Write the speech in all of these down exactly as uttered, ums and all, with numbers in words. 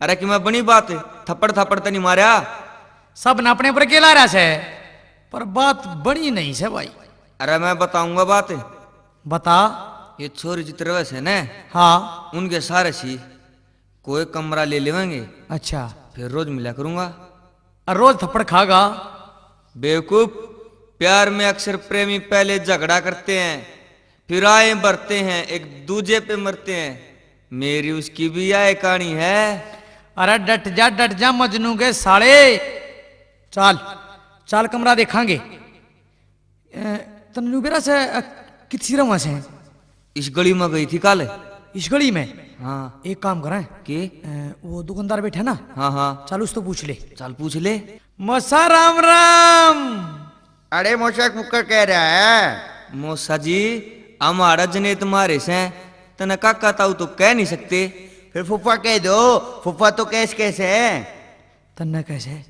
अरे कि मैं बनी बात, थप्पड़ थप्पड़ तो नहीं मारा? सब ने अपने पर गेला रहा से, पर बात बनी नहीं से भाई। अरे मैं बताऊंगा बात। बता। ये छोरी जित रहे से ने, हाँ। उनके सारे सी कोई कमरा ले लेवेंगे। अच्छा। फिर रोज मिला करूंगा। और रोज थप्पड़ खागा। बेवकूफ, प्यार में अक्सर प्रेमी पहले झगड़ा करते हैं, फिर आए बढ़ते हैं, एक दूजे पे मरते हैं। मेरी उसकी भी यह कहानी है। अरे डट जा, डट जा मजनू के साले। चल, चल कमरा देखांगे। अ, तन्नू बेरा से, अ, कित सी रहा से? इस गली में गई थी कल। इस गली में? हाँ। एक काम करें। के? अ, वो दुकानदार बैठा ना? हाँ, हाँ। चल, उस तो पूछ ले। चल, पूछ ले। मौसा राम राम। अरे मौसा, कुकर कह रहा है? मौसा जी, हम आड़ा जनेत मारे से, तने काका ताऊ तो कह नहीं सकते। फिर फूफा कह दो, फूफा तो कैस कैसे है। तन्ने कैसे?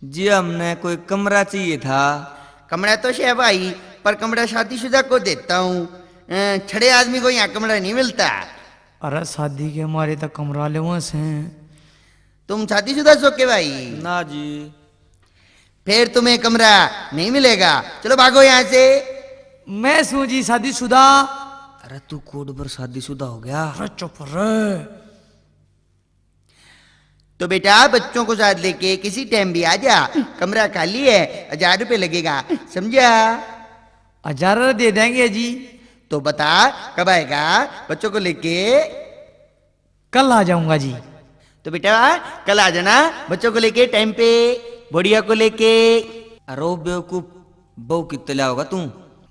जी, हमने कोई कमरा चाहिए था। कमरा तो है भाई, पर कमरा शादीशुदा को देता हूँ। अ, छड़े आदमी को यहाँ कमरा नहीं मिलता। अरे, शादी के मारे तो कमरा लेवा से। तुम शादीशुदा सो के भाई? ना जी। फिर तुम्हें कमरा नहीं मिलेगा, चलो भागो यहाँ से। मैं सूं जी शादीशुदा। अरे, तू कोड पर शादीशुदा हो गया? अरे, चुप रह। तो बेटा, बच्चों को साथ लेके किसी टाइम भी आ जा, कमरा खाली है, हजार रुपए लगेगा, समझा? हजार दे देंगे जी। तो बता, कब आएगा बच्चों को लेके? कल आ जाऊंगा जी। तो बेटा, कल आ जाना बच्चों को लेके टाइम पे, बुढ़िया को लेके। अरे बेवकूफ, बहू कितने लाओगा तू?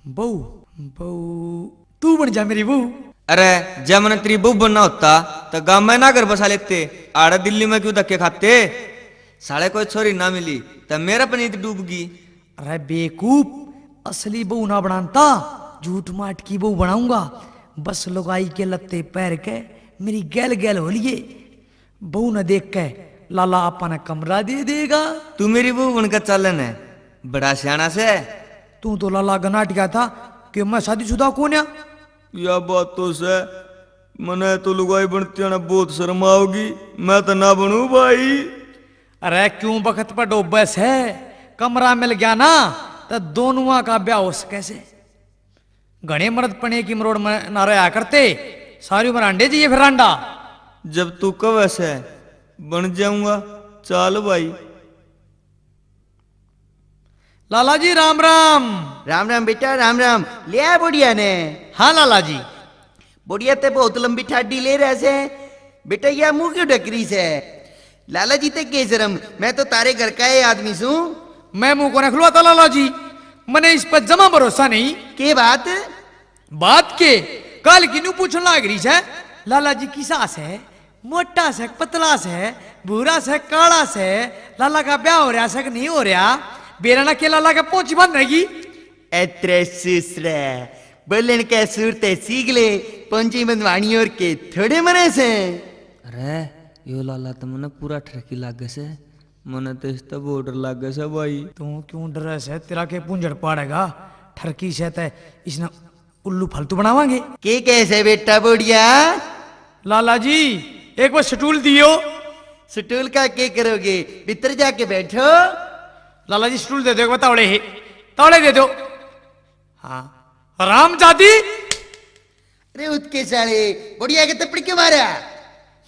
बहू? बहू तू बन जा मेरी बहू। अरे, जब मैंने तेरी बहू बनना होता, तो गांव में ना घर बसा लेते। आड़े दिल्ली में क्यों धक्के खाते? साले कोई छोरी ना मिली, तो मेरा पनीत डूबगी। अरे बेवकूफ, असली बहू ना बनाता, झूठ माट की बहू बनाऊंगा। बस लुगाई के लत्ते पहर के मेरी गैल गैल हो लिए। बहू ने देख के लाला आपा ने कमरा दे देगा। तू मेरी बहू बनकर चालन है, बड़ा सियाना से। तू तो लाला गनाट गया था कि मैं शादीशुदा कौन है। या बात तो सै, मने तो लुगाई बनती ने बहुत शर्म आओगी, मैं तो ना बनूं भाई। अरे क्यों बखत पर डोबे सै, कमरा मिल गया ना तो दोनुआ का ब्याह हो सके सै। घणे मर्द पने की मरोड़ में ना रहा करते, सारी उम्र अंडे जिए फिर अंडा। जब तू कहे सै, बन जाऊंगा, चाल भाई। लाला जी, राम राम। राम राम बेटा, राम राम। ले आया बुढ़िया ने? हाँ लाला जी। बुढ़िया ते बहुत लंबी ठाडी ले रहे से। बेटा, या मुंह क्यों ढक रही से? लाला जी ते के शर्म, मैं तो तारे घर का ये आदमी सूं। मैं मुंह को खुलवाता लाला जी, मने इस पर जमा भरोसा नहीं। के बात? बात के? काल की न्यू पूछण लाग रही सै, लाला जी किसा सै, मोटा सै, पतला सै, भूरा सै, काला सै, लाला का ब्याह हो रहा सै कि नहीं हो रहा? बेरा ना के लाला का पहुंची बंद रहेगी। ए तेरे सुसरे, बोलन के सूरते सीख ले, पहुंची बंधवानी और के थोड़े मने से। अरे, यो लाला तो मने पूरा ठरकी लागे से, मने तो इसते बहुत डर लागे से भाई। तू क्यों डरे से? तेरा के पूंजड़ पाड़ेगा? ठरकी से ते इसने उल्लू फालतू बनावांगे। के कैसे बेटा बोड़िया? लाला जी, एक बार स्टूल दियो। स्टूल का के करोगे? भीतर जाके बैठो। लाला जी, स्टूल दे दो एक बार, तावड़े है, तावड़े दे दो। हाँ, राम जादी। अरे उतके साले, बोड़िया के थप्पड़ क्यों मारा?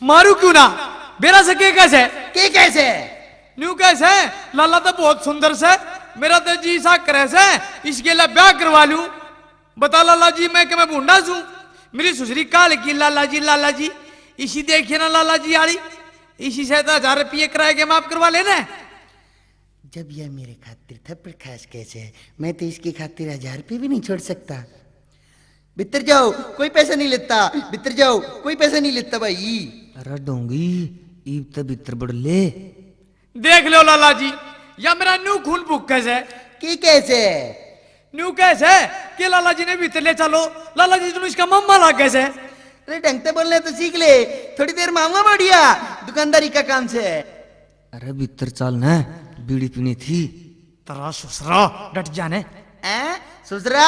मारू क्यों ना? बेरा से के कैसे? के कैसे? न्यू कैसे? लाला तो बहुत सुंदर से, मेरा तो जी सा करे से, इसके लिए ब्याह करवा लूं। बता लाला जी, मैं के मैं भूंडा सूं? मेरी सुसरी काल की लाला जी, लाला जी, इसी देखिए ना लाला जी आली, इसी से तो हजार रुपये किराए के माफ करवा लेना। जब यह मेरे खातिर थप्पड़ खास कैसे है, मैं तो इसकी खातिर हजार रुपये भी नहीं छोड़ सकता। भीतर जाओ, कोई पैसा नहीं लेता। भीतर जाओ, कोई पैसा नहीं लेता भाई। अरे ढोंगी, ईब तो भीतर बड़ ले। देख लो लाला जी, या मेरा न्यू खून भूखे से। की कैसे? न्यू कैसे कि लाला जी ने भीतर ले चलो, लाला जी तुम इसका मम्मा लागे से। अरे ढंग से बोलने तो सीख ले, थोड़ी देर में आऊंगा बोड़िया, दुकानदारी का काम से। अरे भीतर चाल ना, बीड़ी पीनी थी। तेरा सुसरा, डट जाने। हैं? सुसरा?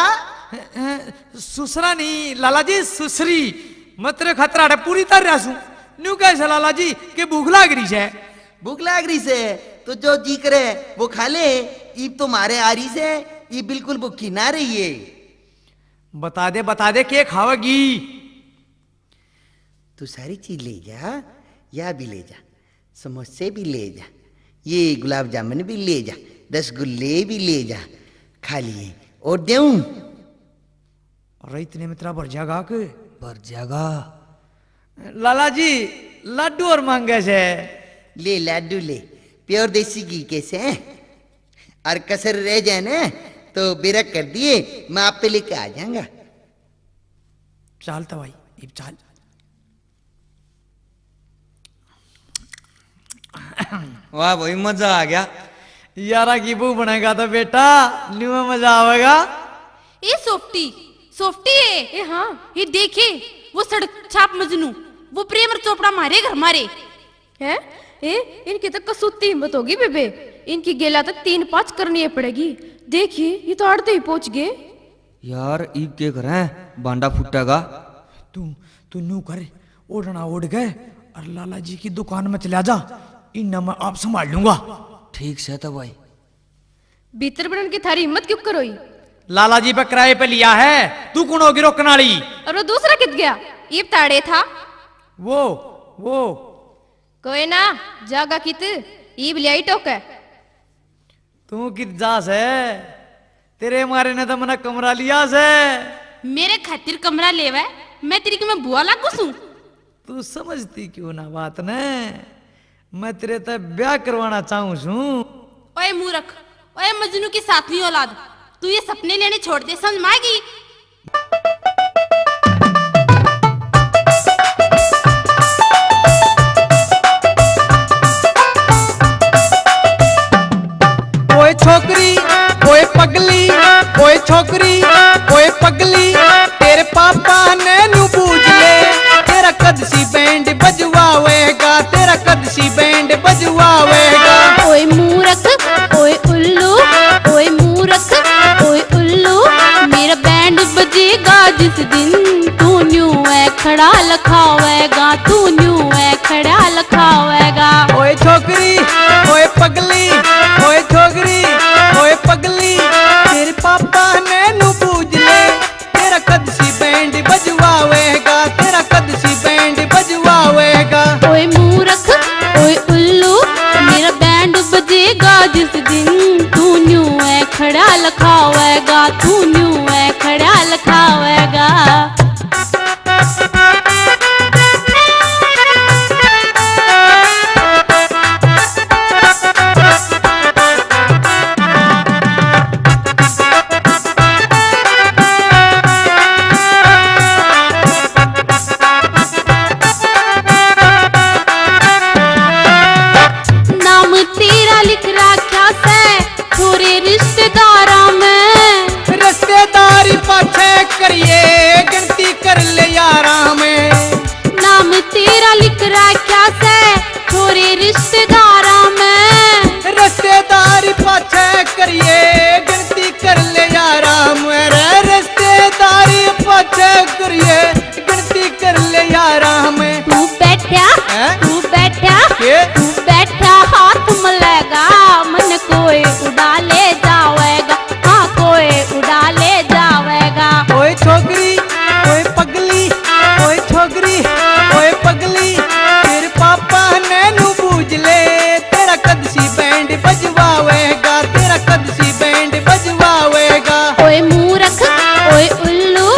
हैं? सुसरा नहीं लाला जी, सुसरी। मैं तेरे खातर आड़े पूरी तर रहा सूं। न्यू कहे से लाला जी कि भूख लाग रही से। भूख लाग रही से तो जो जी करे वो खा ले। ईब तो मारे आ रही से, ईब बिल्कुल भूखी ना रही है। बता दे, बता दे, के खावेगी? तू सारी चीज ले जा, या भी ले जा, समोसे भी ले जा, ये गुलाब जामुन भी ले जा, रसगुल्ले भी ले जा, खा लिए और देऊं? अरे, इतने में तेरा भर जाएगा के? भर जाएगा। लाला जी, लाडू और मांगे से। ले लाडू ले, प्योर देसी घी के से। और कसर रह जाए ना तो बेरा कर दिए, मैं आप पे लेके आ जाऊंगा। चाल तो भाई, इब चाल। वाह भाई, मजा आ गया। यारा की बहू बनेगा तो बेटा, न्यू में मजा आवेगा। ए सोफ्टी, सोफ्टी है। ए हाँ। ये देखे, वो सड़क छाप मजनू, वो प्रेम और चोपड़ा मारे घर मारे। हैं? ए, इनकी तो कसूती हिम्मत होगी बेबे, इनकी गेला तो तीन पाँच करनी पड़ेगी। देखिए, ये तो आड़ते ही पहुंच गए। यार, ईब के करें, भांडा फूटेगा। तू, तू न्यू कर, ओढ़ना ओढ़ के और लाला जी की दुकान में चला जा, इन्ना मैं आप संभाल लूंगा। ठीक से तो भाई। भीतर बनन की थारी हिम्मत क्यों करोई? लाला जी पे किराए पे लिया है, तू कौन होगी रोकने वाली? और वो दूसरा कित गया? ईब ताड़े था। वो, वो। कोई ना, जागा कित, ईब लियाई टोके। तू कित जा से? तेरे मारे ने तो मने कमरा लिया से। मेरे खातिर कमरा लेवे, मैं तेरी की मैं बुआ लागू सूं? तू समझती क्यों ना बात ने? मैं तेरे ते ब्याह करवाना चाहूं सूं। ओए मूर्ख, ओए मजनू की सातवीं औलाद, तू ये सपने लेने छोड़ दे, समझ में आएगी? ओए छोकरी, ओए पगली, ओए छोकरी, ओए पगली, तेरे पापा ने नू बूझ ले, तेरा कद सी बैंड बजवावेगा, तेरा कद सी बैंड बजवावेगा। ओए मूर्ख, ओए उल्लू, ओए मूर्ख, ओए उल्लू, मेरा बैंड बजेगा जिस दिन, तू न्यू है खड़ा लखावेगा, तू न्यू है खड़ा लखावेगा। ओए छोकरी, ओए पगली, ओए छोकरी, ओए पगली, तेरे पापा ने नू बूझ ले, तेरा कद सी बैंड बजवावेगा, तेरा कद सी बैंड बजवावेगा। ओए मूर्ख, ओए उल्लू, मेरा बैंड बजेगा जिस दिन, तू न्यू है खड़ा लखावेगा, तू न्यू है खड़ा लखावेगा। नाम तेरा लिख राख्या सै छोरे रिश्तेदारां में। रिश्तेदारी पाछे करिए, गिनती कर ले यारां में। नाम तेरा लिख राख्या सै छोरे रिश्तेदारां में। रिश्तेदारी पाछे करिए, गिनती कर ले यारां में। रे रिश्तेदारी पाछे करिए, गिनती कर ले यारां में। तू बैठा, हैं? तू बैठा, के? तू बैठा हाथ मलेगा, मन कोई उड़ा ले जावेगा, हाँ कोई उड़ा ले जावेगा। ओए छोकरी, ओए पगली, ओए छोकरी, ओए पगली, तेरे पापा ने नू बूझ ले, तेरा कद सी बैंड बजवावेगा, तेरा कद सी बैंड बजवावेगा। ओए मूर्ख, ओए उल्लू,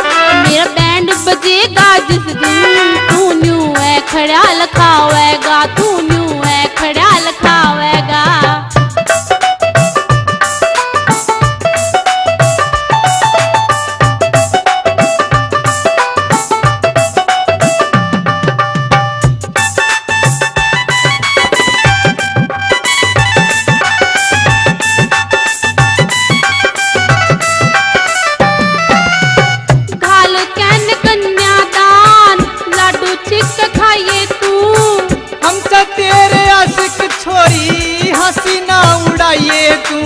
मेरा बैंड बजेगा जिस दिन, तू न्यू है खड़ा लखावेगा, तू न्यू है खड़ा लखावेगा। घाल कैन कन्यादान, लाडू छिक खाइए तू। हमसे तेरे आशिक छोरी, हंसी ना उड़ाइए तू।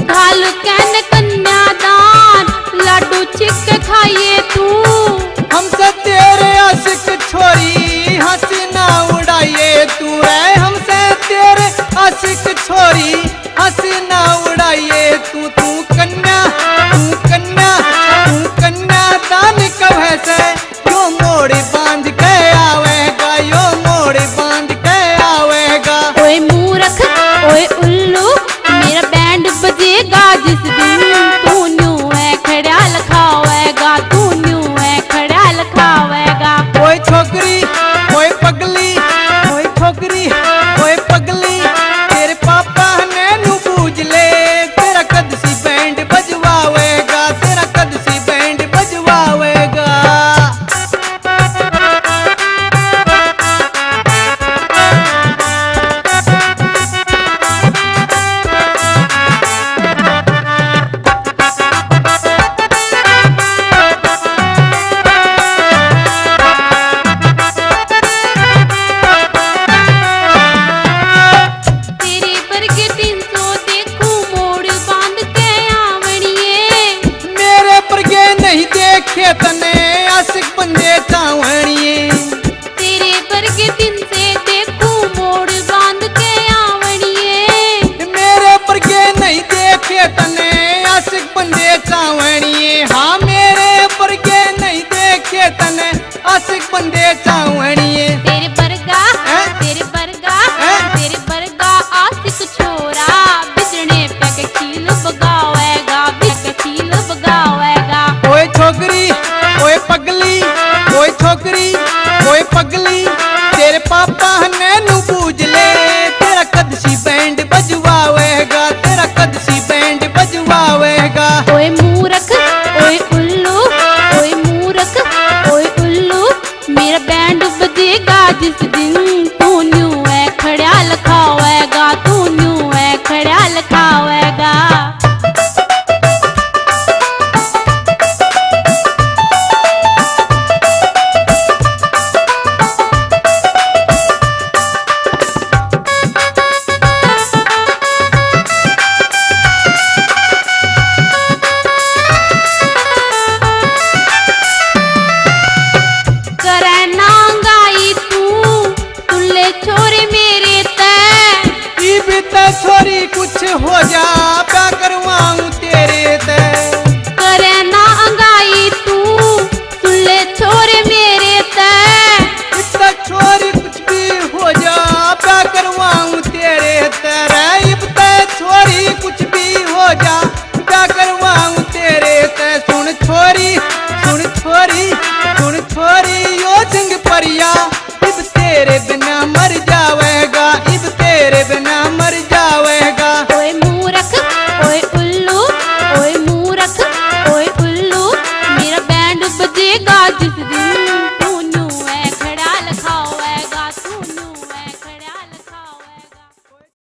घाल कैन कन्यादान, लाडू छिक खाइए तू। हमसे तेरे आशिक छोरी, हंसी ना बेटी, हंसी ना उड़ाइए तू, तू कन्या, तू कन्या, तू कन्या दान कहै सै, यो मोड़ बांध के आवेगा, यो मोड़ बांध के आवेगा। ओए मूरख, ओए उल्लू, मेरा बैंड बजेगा जिस दिन, तू न्यू है खड़ा लखावेगा, तू न्यू है खड़ा लखावेगा। ओए छोकरी, ओए पगली, ओए छोकरी, ओए पगली, तेरे पापा ने नू बूझ ले, तेरा कद सी बैंड बजवावेगा, तेरा कद सी बैंड बजवावेगा। तेरे बरगे तीन सौ देखूं मोड़ बांध के आवणिए। मेरे बरगे नहीं देखे तने आशिक बंदे चावणिए। तेरे बरगे दिन से देखूं मोड़ बांध के आवणिए। मेरे बरगे नहीं देखे तने आशिक बंदे चावणिए। हाँ, मेरे बरगे नहीं देखे तने आशिक बंदे चावणिए। तेरे बरगा, हैं? तेरे बरगा, हैं? तेरे बरगा आशिक छोरा बिजने पे के खील बगावेगा, पे के खील बगावेगा। ओए छोकरी, ओए पगली, ओए छोकरी, ओए पगली, तेरे पापा ने नू बूझ ले, तेरा कद सी बैंड बजवावेगा, तेरा कद सी बैंड बजवावेगा। ओए मूरख, ओए उल्लू, ओए मूरख, ओए उल्लू, मेरा बैंड बजेगा जिस दिन, तू न्यू है खड़ा लखावेगा, तू न्यू है खड़ा लखावेगा। करे ना गाई तू, सुन ले छोरे मेरे तै। इब तै छोरी कुछ हो जा, प्या करवाऊं तेरे तै। करे ना अंगाई तू, सुन ले छोरे मेरे तै। इब तै छोरी कुछ भी हो जा, प्या करवाऊं तेरे तै। रे इब तै छोरी कुछ भी हो जा, प्या करवाऊं तेरे तै। सुन छोरी, सुन छोरी, सुन छोरी, यो सिंह परिया इब तेरे बिना मर जावेगा, इब तेरे बिना मर जावेगा। ओए मूरख, ओए उल्लू, ओए मूरख, ओए उल्लू, मेरा बैंड बजेगा जिस दिन,